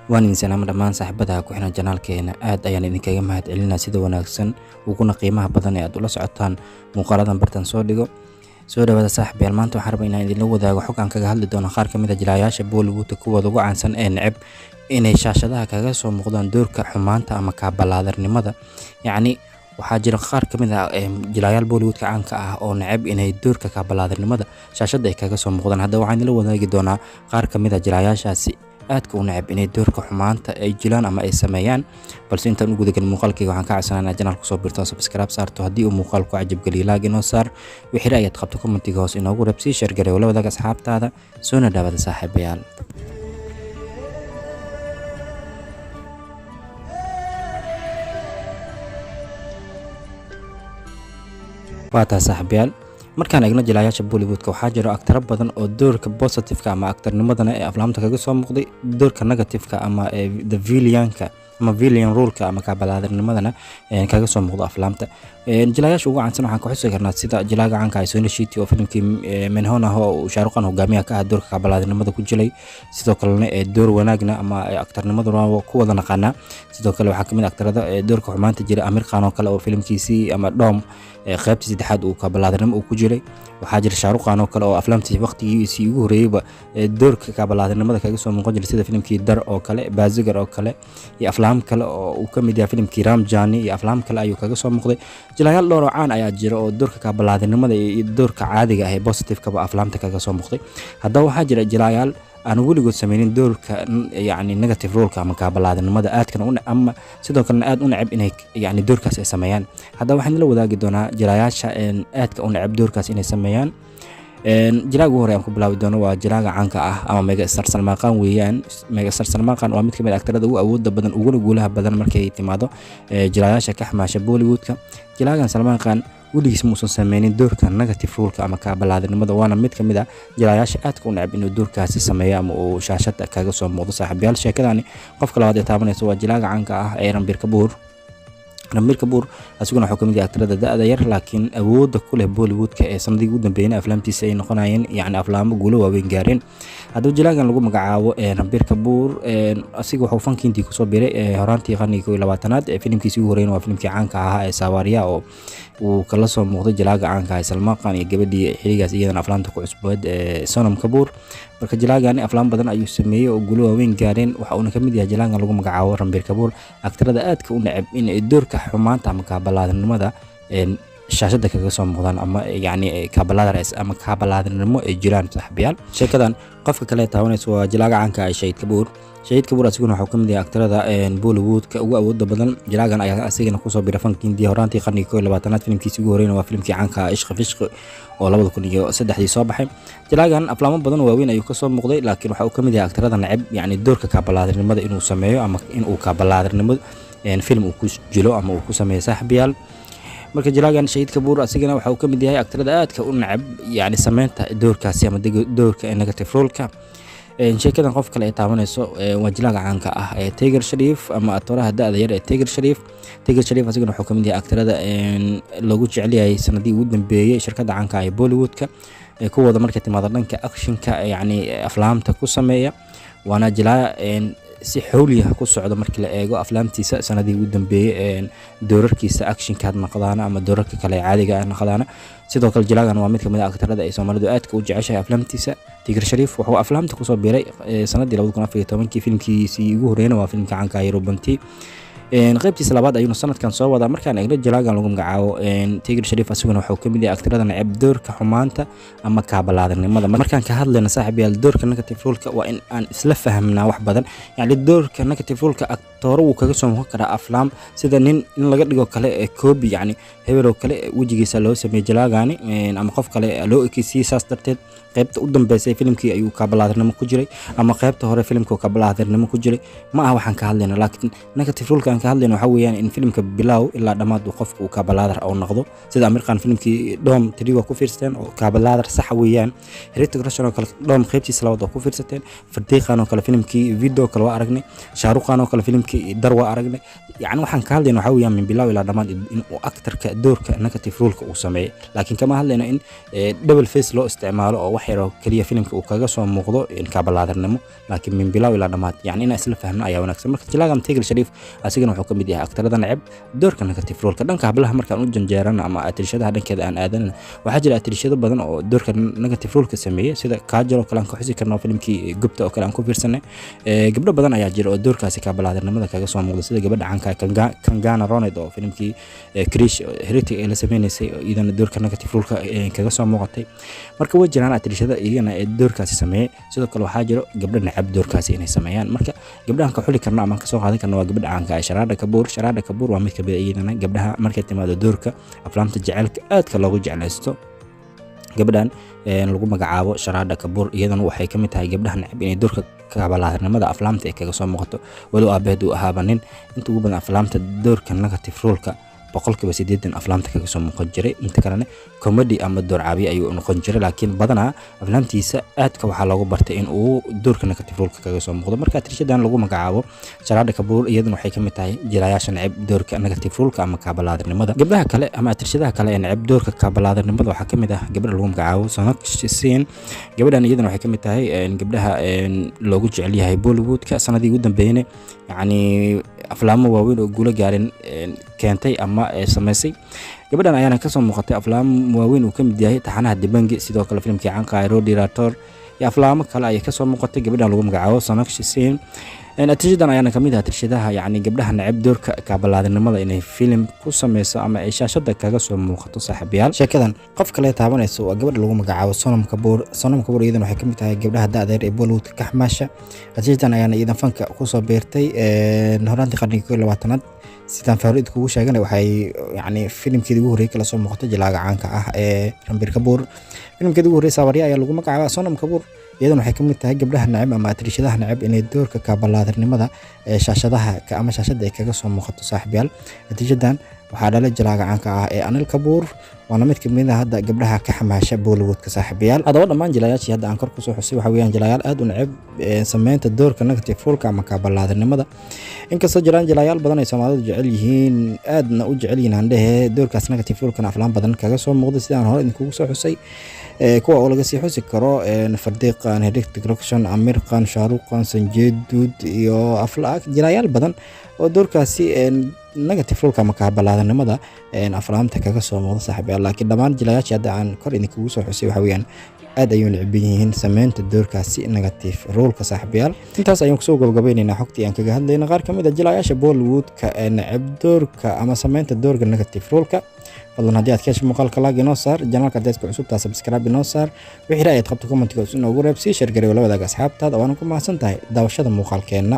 Waan idin salaamo dhammaan saaxiibada ku xiran janaalkeena. Aad ayaan idinkaga mahadcelinaa sida wanaagsan uguna qiimaha badan ee aad ula socotaan muuqaaladan bartan soo dhigo. Soo dhawaada saaxiibayaal, maanta waxaan rabaa inaan idinla wadaago xog aan kaga hadli doono qaar ka mid ah jilaayaasha Bollywood kuwooda ugu caansan ee neceb inay shaashadaha kaga soo muuqdaan doorka xumaanta ama kaabalaadarnimada. Yacni waxaa jira qaar ka mid ah jilaayaal Bollywoodka caanka ah oo neceb inay doorka kaabalaadarnimada shaashadda ay kaga soo muuqdaan. Haddaba waxaan idinla wadaagi doonaa qaar ka mid ah jilaayaashaasi aadka u neceb inay doorka xumaanta ay jilaan ama ay sameeyaan. Balse intaan u gudagelin muuqaalkayga, waxaan ka codsanaa inaad channel kusoo birto oo subscribe saarto. Haddii uu muuqaalku cajabgeliyo, like inoo saar. Wixii ayaad qabto commentiga hoos inoogu rab, sii share gareey, la wadaag asxaabtaada. Soona dhawaada saaxiibayaal. Waa taa saaxiibayaal, markaan eegno jilaayaasha Bollywoodka, waxaa jira aktaro badan oo doorka positiveka ama aktarnimadana ee aflaamta kaga soo muuqday, doorka negativeka ama the villainka ama villain role-ka ama kaabalaadarnimadana kaga soo muuqdo aflaamta. Jilaayaasha ugu caansan waxaan ka xusi karnaa sida jilaaga caanka ah Suniel Shetty oo filimkii Main Hoon Na oo uu Shah Rukh Khan hogaamiyaha ka ah doorka kaabalaadarnimada ku jilay, sidoo kalena door wanaagna ama aktarnimaduna waa ku wada naqaanaa. Sidoo kale waxaa kamid ah aktarada doorka xumaanta jira Amir Khan oo kale oo filimkiisii ama Dhoom qaybtii saddexaad uu kaabalaadarnimo uu ku jiray. Waxaa jira Shah Rukh Khan oo kale oo aflaamtiisii waqtigiisii ugu horreeyeyba doorka kaabalaadarnimada kaga soo muuqan jiray, sida filimkii Dar oo kale, Baazigar oo kale iyo aflaam kale oo uu ka mid yahay filimkii Ramjani iyo aflaam kale ayuu kaga soo muuqday. Jilaayaal dhowr oo caan ayaa jira oo doorka kaabalaadarnimada iyo doorka caadiga ah ee positive-kaba aflaamta kaga soo muuqday. Haddaba waxaa jira jilaayaal aan weligood sameynin doorka yacni negative role-ka ama kaabalaadarnimada, aadkana u ama sidoo kalena aad u neceb inay yacni doorkaas ay sameeyaan. Haddaba waxaan la wadaagi doonaa jilaayaasha aadka u neceb doorkaas inay sameeyaan. Jilaaga ugu hore aan ku bilaabi doono waa jilaaga caanka ah ama megastar Salmaan Khan weeyaan. Megastar Salmaan Khan waa mid ka mid ah aktarada ugu awoodda badan uguna guulaha badan markay timaado jilaayaasha ka xamaasha Bollywoodka. Jilaagan Salmaan Khan weligiis muusan sameynin doorka negative role-ka ama kaabalaadarnimada, waana mid ka mid ah jilaayaasha aadka u neceb inuu doorkaasi sameeyo ama uu shaashada kaga soo muuqdo. Saaxiibayaal, sheekadani qofka labaad ee taabanaysa waa jilaaga caanka ah ee Ranbir Kapoor. Ranbir Kapoor asiguna wuxuu kamid yahay aktarada da'da yar laakiin awoodda ku leh Bollywoodka ee sanadihii ugu dambeeyayna aflaamtiisa ay noqonayeen yacni aflaamo guulo waaweyn gaareen. Haddaba jilaagan lagu magacaabo Ranbir Kapoor asiga wuxuu fanka intii kusoo biiray horaantii qarnigii 21aad. Filimkiisii ugu horreeyna waa filimkii caanka ahaa ee Saawariya oo uu kala soo muuqday jilaaga caanka ah ee Salmaan Khan iyo gabadhii xiligaas iyadana aflaamta ku cusbeed ee Sonam Kapoor. Marka jilaagani aflaam badan ayuu sameeyey oo guulo waaweyn gaareen, waxa uuna kamid yahay jilaagan lagu magacaabo Ranbir Kapoor aktarada aadka u neceb in ay doorka xumaanta ama kaabalaadarnimada shaashada kaga soo muuqdaan ama yacni kaabalaadar ama kaabalaadarnimo ay jiraan. Saaxiibayaal, sheekadan qofka kale ee taabanaysa waa jilaaga caanka ah Shahid Kapoor. Shahid Kapoor asiguna wuxuu kamid yahay aktarada Bollywoodka ugu awoodda badan. Jilaagan ayaa asigana kusoo biray fanka Hindiya horaantii qarnigii 21aad. Filimkiisii ugu horreeyna waa filimkii caanka ah Ishq Fishq oo 2003dii soo baxay. Jilaagan aflaamo badan oo waaweyn ayuu kasoo muuqday, laakiin waxa uu kamid yahay aktarada neceb yacni doorka kaabalaadarnimada inuu sameeyo ama inuu kaabalaadarnimo film uu ku jilo ama uu ku sameeyo. Saaxiibayaal, marka jilaagan Shahid Kapoor asigana waxa uu kamid yahay aktarada aadka u neceb yacni sameynta doorkaasi ama doorka negative role-ka. Sheekadan qof kale ay taabanayso waa jilaaga caanka ah ee Tiger Shariif ama atooraha da'da yar ee Tiger Shariif. Tiger Shariif asigana wuxuu kamid yahay aktarada loogu jecel yahay sanadihii ugu dambeeyey shirkadda caanka ah ee Bollywoodka, kuwooda markay timaado dhanka actionka yacni aflaamta ku sameeya, waana jilaa si xawliya ku socdo markii la eego aflaamtiisa sanadihii ugu dambeeyey, doorarkiisa actionka had noqdaana ama doorarka kale ee caadiga ah noqdaana. Sidoo kale jilaagan waa mid kamid ah aktarada ay Soomaalidu aadka u jeceshahay aflaamtiisa. Tiger Shariif wuxuu aflaamta kusoo biiray sanadii 2014kii. Filimkiisii ugu horreeyna waa filimka caanka ah Heropanti. Qaybtiisa labaad ayuuna sanadkan soo wadaa. Markaan eegno jilaagan lagu magacaabo Tiger Shariif asiguna wuxuu kamid yahay aktarada neceb doorka xumaanta ama kaabalaadarnimada. Markaan ka hadlayna saaxiibayaal doorka negative role-ka, waa in aan isla fahamnaa wax badan. Yacni doorka negative role-ka aktooro wuu kaga soo muuqan karaa aflaam, sida nin in laga dhigo kale ee copy, yacni hebel oo kale wejigiisa loo sameeyey jilaagani ama qof kale loo ekeysiiyey, saas darteed qaybta u dambeysay filimkii ayuu kaabalaadarnimo ku jiray ama qaybta hore filimka uu kaabalaadarnimo ku jiray. Ma aha waxaan ka hadlayna, laakiin negative role-ka aan ka hadlayna waxaa weeyaan in filimka bilow ilaa dhammaad uu qofka uu kaabalaadar oo noqdo, sida Amir Khan filimkii Dhoom 3 waa ku fiirsateen oo kaabalaadar sax weeyaan. Hrithik Roshan oo kale Dhoom qaybtiisa labaad waa ku fiirsateen. Fardeeq Khan oo kale filimkii Video kale waa aragnay. Shah Rukh Khan oo kale filimkii Filimkii Dar waa aragnay. Yacni waxaan ka hadlayna waxaa weeyaan min bilow ilaa dhammaad in uu actorka doorka negative role-ka uu sameeyay, laakiin kama hadlayno in double face loo isticmaalo oo wax yar oo keliya filimka uu kaga soo muuqdo kaabalaadarnimo, laakiin min bilow ilaa dhammaad, yacni inaan isla fahmno ayaa wanaagsan. Marka jilaagan Tiger Shariif asigana wuxuu ka mid yahay aktarada neceb doorka negative role-ka. Dhanka hablaha markaan u janjeerana ama atirishadaha dhankeeda aan aadanana, waxaa jira atirishado badan oo doorka negative role-ka sameeyay, sida Kajal oo kale aan ka xusi karno, filimkii Gubta oo kale aan ku fiirsanay. Gabdho badan ayaa jira oo doorkaasi kaabalaadarnimada kaga soo muuqda, sida gabadha caanka Kangana Roned oo filimkii Krish Heritage ay la sameynaysay oo iyadana doorka negative role-ka kaga soo muuqatay. Marka way jiraan atirishada iyagana ee doorkaasi sameeyay. Sidoo kale waxaa jiro gabdho necab doorkaasi inay sameeyaan. Marka gabdhahan ka xuli karno ama ka soo qaadan karno waa gabadha caanka ah Sharaada Kabuur. Sharaada Kabuur waa mid ka mid ah iyadana gabdhaha markay timaado doorka aflaamta jaceylka aadka loogu jeclaysto. Gabadhan lagu magacaabo Sharaada Kabuur iyadana waxay ka mid tahay gabdhaha necab inay doorka kabalaadarnimada aflaamta ay kaga soo muuqato, walow aabaheed uu ahaaba nin inta ugu badan aflaamta doorka negative role-ka 80% aflaamta kaga soo muuqan jiray, inta kalena comedy ama door caabiye ayuu noqon jiray, laakiin badanaa aflaamtiisa aadka waxaa loogu bartay in uu doorka negative role-ka kaga soo muuqdo. Marka atriishadan lagu magacaabo Sharaada Kabuur iyaduna waxay ka mid tahay jilayaasha neceb doorka negative role-ka ama kaabalaadarnimada. Gabdhaha kale ama atriishadaha kale ee neceb doorka kaabalaadarnimada waxaa ka mid ah gabadha lagu magacaabo Sonakshi Sin. Gabadhan iyaduna waxay ka mid tahay gabdhaha loogu jecel yahay Bollywoodka, sanadii ugu dambeeyayna yacni aflaamo waaweyn oo guulo gaarin keentay ama samaysay. Gabadhan ayaana kasoo muuqatay aflaam waaweyn uu ka mid yahay taxanaha Dibangi, sidoo kale filimkii caanka ah Rodi Rathore iyo aflaamo kale ayay kasoo muuqatay gabadhan lagu magacaabo Sonakshi Sin. Atriishadan ayaana kamid ah atriishadaha yacni gabdhaha neceb doorka kaabalaadarnimada inay filim ku sameyso ama ay shaashada kaga soo muuqato. Saaxiibayaal, sheekadan qof kale taabanayso waa gabadha lagu magacaabo Sonam Kapoor. Sonam Kapoor iyadana waxay ka mid tahay gabdhaha da'da yar ee Bollywoodka ka xamaasha. Atriishadan ayaana iidan fanka kusoo biirtay horaantii qarnigii 21aad. Sidaan Faaruid kugu sheeganay, waxay yacni filimkeedii ugu horreeyay kala soo muuqatay jilaaga caanka ah ee Ranbir Kapoor. Filimkeedii ugu horreeyay Saawarya ayaa lagu magacaabaa. Sonam Kapoor iyadana waxay ka mid tahay gabdhaha neceb ama atriishadaha neceb inay doorka kaabalaadarnimada ee shaashadaha ama shaashada ay kaga soo muuqato. Saaxiibayaal, atriishadan waxaa dhalay jilaaga caanka ah ee Anil Kapoor, waana mid ka mid ah hadda gabdhaha ka xamaasha Bollywoodka. Saaxiibayaal, haddaba dhammaan jilayaashii hadda aan kor kusoo xusay waxa weeyaan jilayaal aad u neceb sameynta doorka negative role-ka ama kaabalaadarnimada, inkastoo jiraan jilayaal badan ay Soomaalidu jecel yihiin, aadna u jecel yihiin handhehe, doorkaas negative role-kana aflaan badan kaga soo muuqday, sidaan hore idinkugu soo xusay, kuwa oo laga sii xusi karo Fardiiqan, Hrithik Roshan, Amir Khan, Shahrukh Khan, Sanjay Dutt iyo jilayaal badan oo doorkaasi negative role-ka ama kaabalaadanimada aflaamta kaga soo muuqda. Saaxiibayaal, laakiin dhammaan jilayaashii hadda aan kor idinkugu soo xusay waxa weeyaan aad ayuu necban yihiin sameynta doorkaasi negative role-ka. Saaxiibayaal, intaas ayaan kusoo gabagabeynaynaa xogtii aan kaga hadlayna qaar ka mid ah jilayaasha Bollywoodka ee neceb doorka ama sameynta doorka negative role-ka. Fadlan haddii aad ka hesho muuqaalka, like inoo saar, channelka haddii aad ku cusub tahay, subscribe inoo saar, wixii ra'yi aad qabto commentiga inoogu reeb, sii share gareeyo la wadaaga asxaabtaada, waana ku mahadsan tahay daawashada muuqaalkeenna.